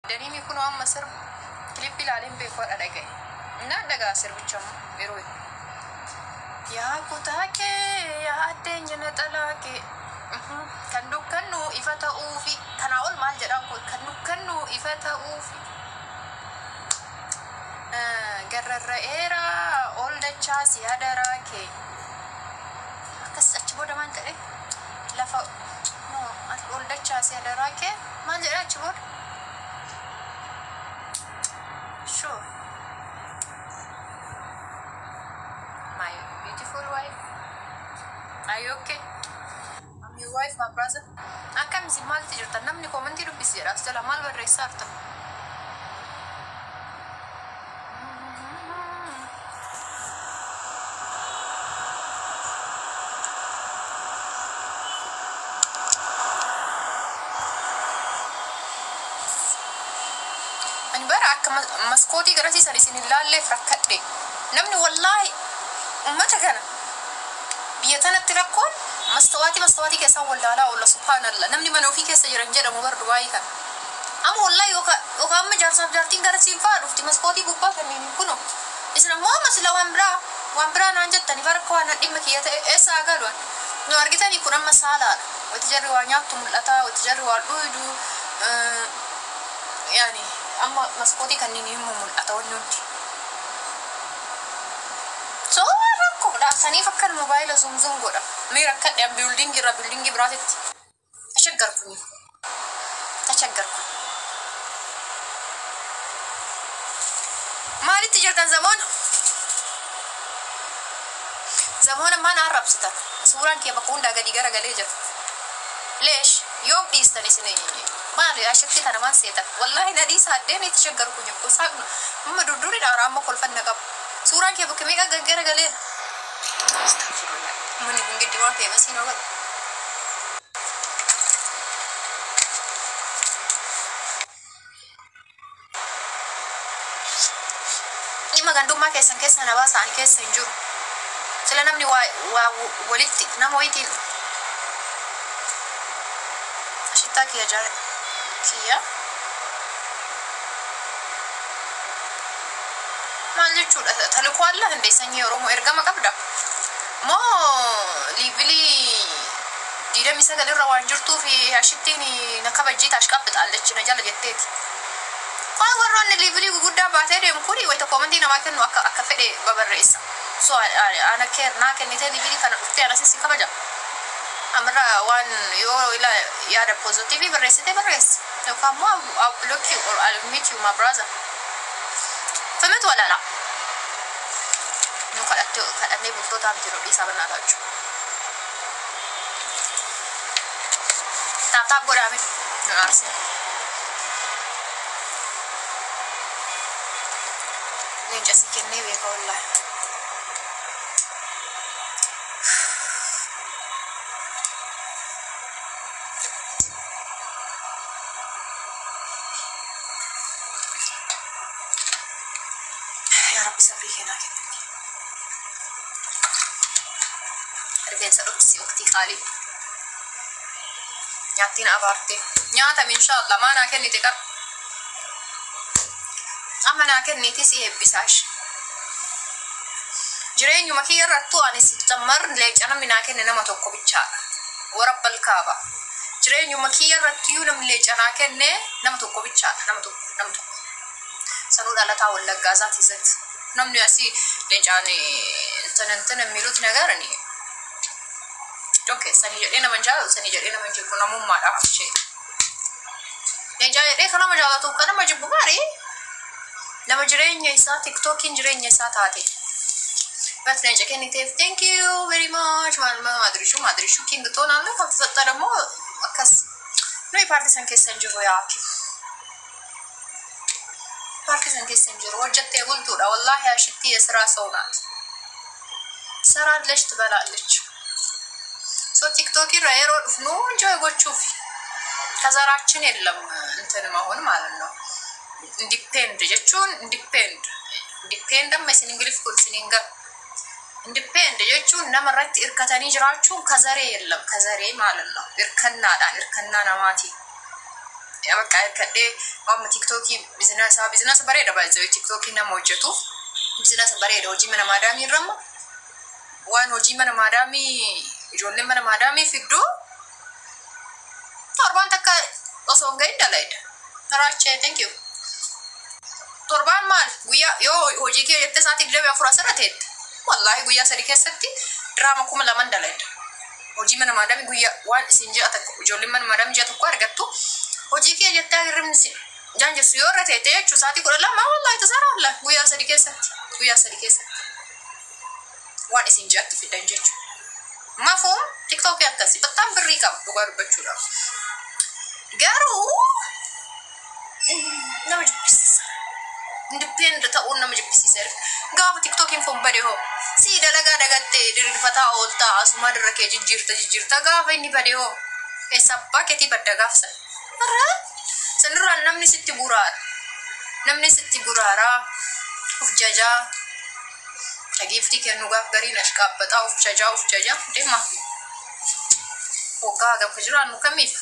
Daniimi kunoo amma sirba kilippii ilaaleen beeku har'a dhaga'e. Naan dhaga'a sirbicha ammoo yeroo Yaa kutaa kee yaa addeenya naxalaa kee kan dukkannu ifa ta'uufi kanaa ol maal jedhaan kun kan dukkannu ifa ta'uufi garrarra'eera ol dachaa si hadaraa kee akkas achi booda maal jedhe lafa no ol dachaa si hadaraa kee maal jedhe achi booda sure my beautiful wife, are you okay? I'm your wife, my brother. Akkam isin, maalti jirtan? Namni koomentii dubbisi jedha as jala, maal barreessaa jirtan? Ani bara akka maskootii garasiisan isin hin laalleef rakkadhe. Namni wallaahi ummata kana biyya tanatti rakkoon mastawaatii keessaa wallaalaa oolla, subhaanallah. Namni mana ofii keessa jiran jedhamu bar Dubaayii kana. Amma wallaahi yookaan amma jaarsaaf jaartiin gara siin fa'aa dhufti maskootii gubbaa kanneen kuno. Isin ammoo amma sila waan biraa naan jettani bara akka waan dhimma kiyya ta'e eessaa galuan. Nu argitanii, kun amma saalaadha. Wati jarri waa nyaattu mul'ata, wati jarri waa dhuydu. Yaani amma maskootii kanneen immoo mul'ata wanni hundi. So rakkoodha. Saniif akkan mobaayila zoom zoom godha. Mee rakkadhe an building irra building biraatitti. Tashaggarku. Tashaggarku. Maalitti jirtan zamoona? Zamoona maal arrabsitan? Suuraan kee bakka hundaa gadi garagalee jira. Leesh yoom dhiistan isin, maali ashitti tana maal seetan? Wallaahi na dhiisa addeen itti shaggarku nyokko saaqnu. Amma durduri dhaara amma kolfanna qabu. Suuraan kee bakka meeqa garagalee? Astaghfirullah. Manni kun giddi waan famous na godha. Dhimma gandummaa keessan keessa na baasa, ani keessa hin jiru. Sila namni waa walitti nama wayitiin ashittaa kiyya jaare kiyya maal jechuudha? Talikoo alla hindee sanyii Oromoo ergama qabda. Moo levelii 29 irra waan jirtuuf ashittiin na kabajjii taashqabbixaallechi na jala jetteeti. Waan warroonni levelii guguddaa baatee deemu kuni wayita koomentii namaa kennu akka fedhe babarreessa. So ana keer naa kennitee levelii kana dhuftee anas si kabaja. Amirra waan yoo ila yaada positive barreessite barreessi. Yookaan immoo I'll block you or I'll mute you, my brother. Fahimtu walaala. Nu kadhattee kadhannee bultootaa miti, nu dhiisaa bannaataa jechuudha. Tap tap godhaame nu aarsina. Leenca si kennee beeka wallaahi. Yaa Rabbi, sabrii kennaa kenni. Rifeensa dhoksii waqtii qaalii. Nyaattiin abaarte. Nyaatame inshaallah, maa naa kennite qaba. Amma naa kenniti si eebbisaash. Jireenyuma kiyya irrattuu ani si cammar leenca namni naa kenne nama tokko bichaadha. Warabbal kaaba. Jireenyuma kiyya irrattiyyuu namni leenca naa kenne nama tokko bichaadha. Nama tokko, nama tokko. Sanuu dhalataa Wallaggaa zaati zati. Namni asii leencaan እንትን እንትን የሚሉት ነገር እኔ okay, sanii jedhee nama hin jaalatu, sanii jedhee nama hin jibbu, namummaadhaaf ishee. Leencaa jedhee kan nama jaalatu, kan nama jibbu maali? Nama jireenya isaa tiktookiin jireenya isaa taate. But leenca kenniteef thank you very much. ማል ማድሪሹ ማድሪሹ king ትሆናለህ። ካልተሰጠ ደግሞ akkas nuyi paartii san keessa hin jirru, yaa paartii san keessa hin jiru. Hojjettee bultuudha wallaahi. Ashitti የስራ ሰው ናት። ትሰራለች፣ ትበላለች። So ቲክቶክ irra yeroo dhufnu enjoy gochuuf ከዘራችን የለም እንትን መሆን ማለት ነው። Independent jechuun independent amma isin ingilif kun isin galu. Independent jechuun nama irratti hirkatanii jiraachuun ከዘሬ የለም፣ ከዘሬ ማለት ነው። Hirkannaadhaan hirkannaa namaatiin Bakka hirkadhee waan TikTokii biizinasa biizinasa bareeda baay'ee TikTokii nama hojjetuuf biizinasa bareeda. Hojii mana maadaamii irra amma waan hojii mana maadaamii ijoolleen mana maadaamii fidduu torbaan takka osoo hin gahin dalayda. Raachee, thank you. Torbaan maal, guyyaa yoo hojii kee jettee sa'aatii 24 asirra teette, wallaahi guyyaa 3 keessatti diraama 2000 dalayda. Hojii mana maadaamii guyyaa waan isin ji'a tokko ijoolleen mana maadaamii ji'a tokko argattu, hojii kee jettee hirribni si jaanjessu yoo irra teette jechuu sa'aatii 12, wallaahi tasaara guyyaa 3 keessatti, guyyaa 3 keessatti waan isin ji'atti fidan jechuudha. Mafuun TikTokii akkasii battaan birrii qaba dhugaa dubbachuudhaaf. Garuu nama jibbisiisa. Independent ta'uun nama jibbisiisa. Gaafa TikTokiin foon bade hoo, sii dalagaa dagattee diriirfataa ooltaa, asumaa dirra kee jijjiirta jijjiirta, gaafa inni bade hoo eessa abbaa keetii badda gaafsa. Har'a sanirraan namni sitti buraara. Namni sitti buraaraa of jajaa. Giiftii kennu gaaf gariin ashqaabbataa of jajaa of jajaa deema. Waggaa hagam ka jiraannu kamiif?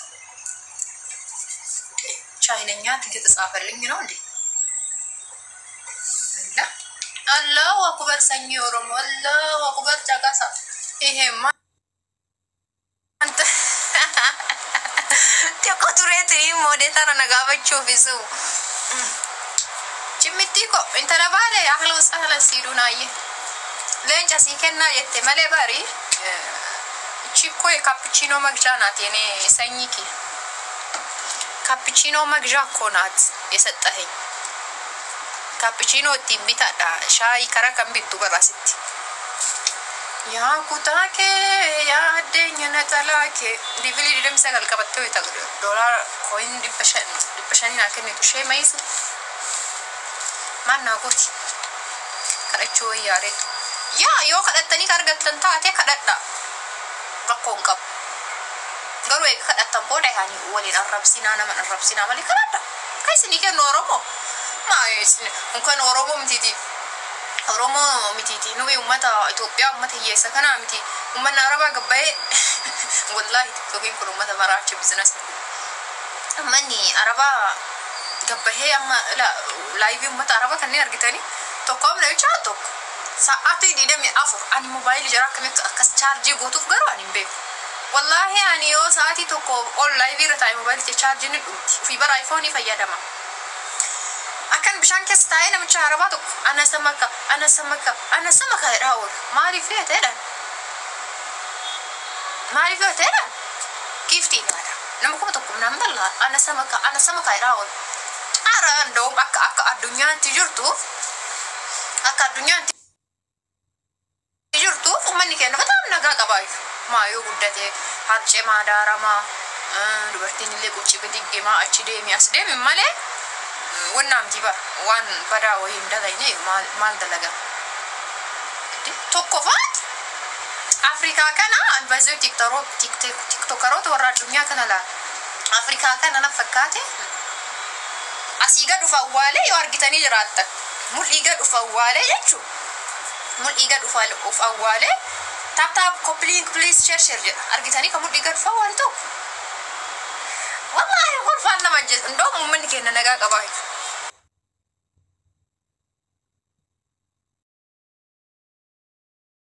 ቻይነኛ እየተጻፈልኝ ነው እንዴ? አላ አላሁ አክበር sanyii Oromoo, Allahu akbar. Caqasa ይሄማ አንተ xiqqoo tureetiin moodeetara na gaafachuuf isu cimmittii ko intala baale ahlan wasahlan siiduunaayye leenca sii kennaa jette malee bari እቺ እኮ የካፕቺኖ መግዣ ናት። የኔ ሰኝኪ ካፕቺኖ መግዣ እኮ ናት የሰጠኸኝ። Kaappichiinoo ittiin bitadha. Shaayii karaa kan bittu barasitti. Yaa kutaa kee, yaa addeenya naxalaa kee, divilii 29 qabattee wayita doolaara coin 500 500 naa kennitu ishee mayisu maal naa gooti? Kadhachuu wayyaareetu. Yaa yoo kadhattanii ka argattan taate kadhadha, rakkoo hin qabu. Garuu eega kadhattan booda yaani waliin arrabsinaa, nama arrabsinaa malee kadhadha. Kan isinii kennu Oromoo maa isin kan Oromoo mitiiti. Oromoo mitiiti, nuyi ummata Itoophiyaa, ummata hiyyeessa kanaa miti. Ummanni Arabaa gabbayee, wallaahi TikTokiin kun ummata maraacha bizinas. Ummanni Arabaa gabbahee amma live ummata Arabaa kanneen argitanii tokko amna jechaa tokko sa'aatii 24 ani moobaayilii jara akkamitti akkas chaarjii gootuuf garuu ani hin beeku. Wallaahi ani yoo sa'aatii tokko ol live irra taa'e moobaayilii chaarjii ni dhumti. Ofii bara iPhone fayyadama. Akkan bishaan keessa taa'ee namicha Arabaa tokko ana samaka, ana samaka, ana samaka jedhaa oola. Maaliif yoo ta'edhaan? Maaliif yoo ta'edhaan? Giiftii ilaala. Nama 1000 nama dallaa ana samaka, ana samaka jedhaa oola. Ara እንደውም akka addunyaatti jirtuuf, akka addunyaatti jirtuuf uummanni keenya በጣም nagaa qabaayu. Maayoo guddate harcee maadaaramaa dubartiin illee qucci bidiggimaa achi deemi as deemi malee wannaamti bara waan badaa wayii hin dalagne maal maal dalaga. Tokkofaat Afrikaa kana advaizoo tiktokaroota warra addunyaa kana laala. Afrikaa kana na fakkaate asii gad dhufa awwaalee yoo argitanii jiraattan mul'ii gad dhufa awwaalee jechuun mul'ii gad dhufa of awwaalee tap tap, copy link please, share share jedha. Argitanii kan mul'ii gad dhufa awwaale tokko, wallaahi kolfaan nama ajjeesu. እንደውም uummanni keenya nagaa qabaa.